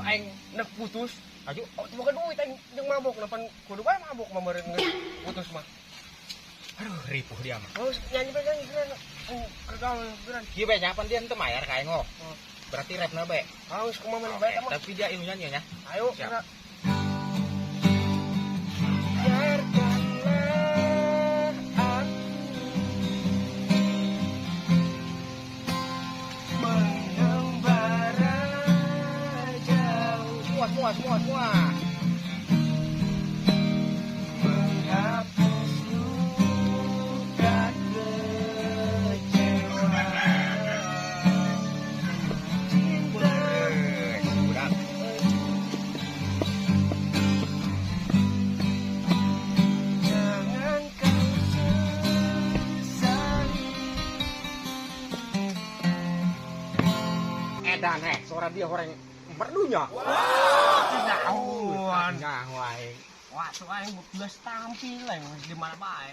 Aing nek putus. Aju. Oh, teu boga duit aing jeung mabok, napan kudu bae mabok mah meureun geus putus mah. Aduh, ripuh dia mah. Oh, nyanyi bae, nyanyi geran. Aing keur gawe geran. Kieu bae nya, pan dia henteu mayar ka aing oh. Oh. Berarti rapna bae. Ah, geus kumaha maneh bae mah. Tapi dia ieu nyanyi nya. Ayo, Siap. Geura. Biarkanlah aku mengembara jauh. Semua, semua, semua, semua. Menghapus luka kecewa cinta. Budak. Jangan kau sesali. Edan heh, suara dia horeng merdunya. Nyahoan. Nyaho aing. Wah, so aing geus tampil aing di mana bae.